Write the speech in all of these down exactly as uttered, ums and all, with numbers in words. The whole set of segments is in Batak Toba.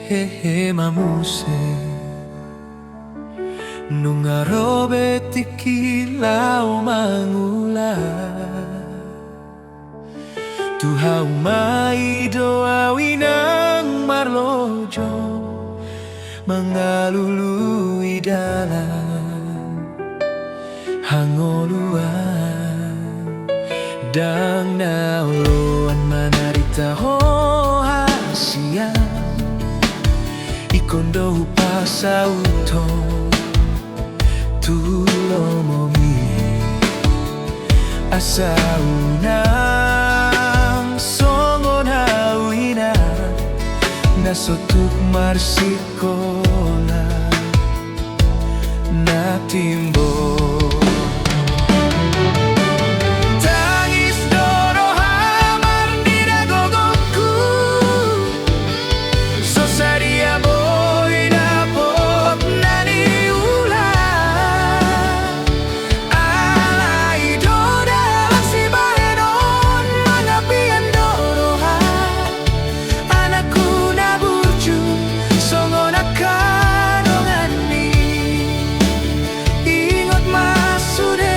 Hehe ma muse, nunga ro be tingki laho mangula. Tu hauma i do au inang marlojo, mangalului dalan hangoluan. Ndang na oloan manarita ho hasian, ingkon do hupasaut ho tu lomomi. Asa unang songon au inang na so tuk marsikola na timbo. Tangis do roha marnida gogongku, so sadia boi dapot na niula. Alai do dalan sibahenon, mangapian do roha anakku na burju songon angka donganni. Ingot ma sude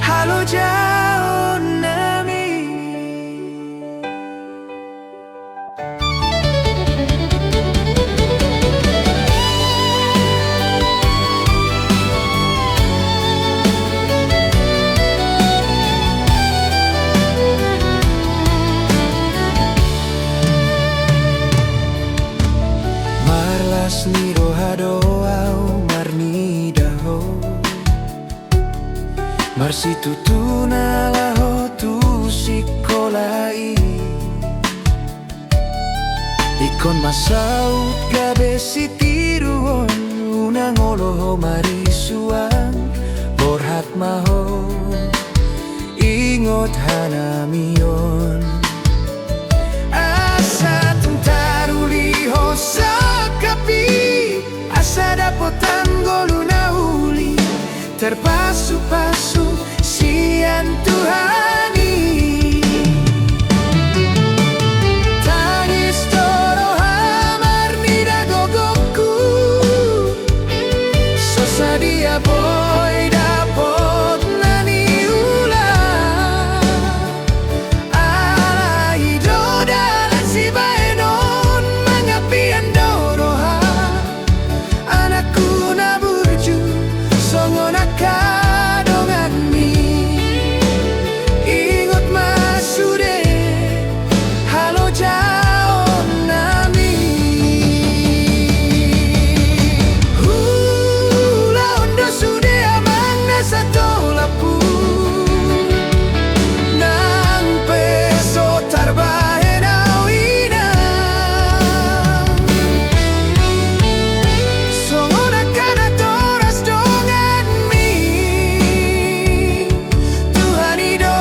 halojaonnami. Marlas ni roha do au marnida ho, marsitutu na laho tu sikola i. Ingkon ma saut gabe sitiruon, unang olo ho marisuan, borhat ma ho, ingot hanami on. Asa tung taruli ho sangkap i, asa dapotan ngolu na uli, tarpasupasu sian Tuhan i. Tangis do roha marnida gogongku, so sadia boi dapot na niula. Alai do dalan sibahenon, mangapian do roha anakku na burju songon angka donganmi. Ingot ma sude halojaonnami. Ulaon do sude amang na satolapku, nang pe so tarbahen au inang songon angka natoras donganmi. Tuhan i do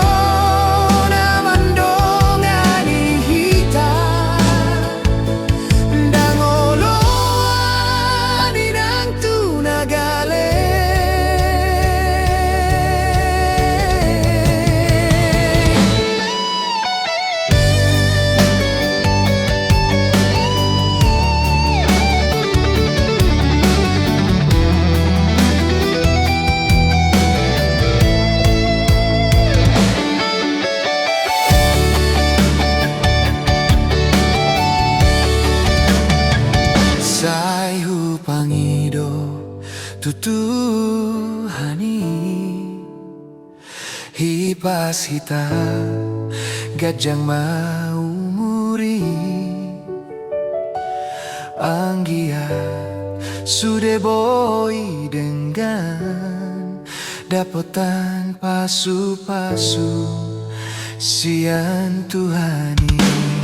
na mandongani hita, ndang oloan inang tu na gale. Sai hupangido tu Tuhan i, hipas hita ganjang ma umur i. Anggiat sude boi denggan dapotan pasupasu sian Tuhan i.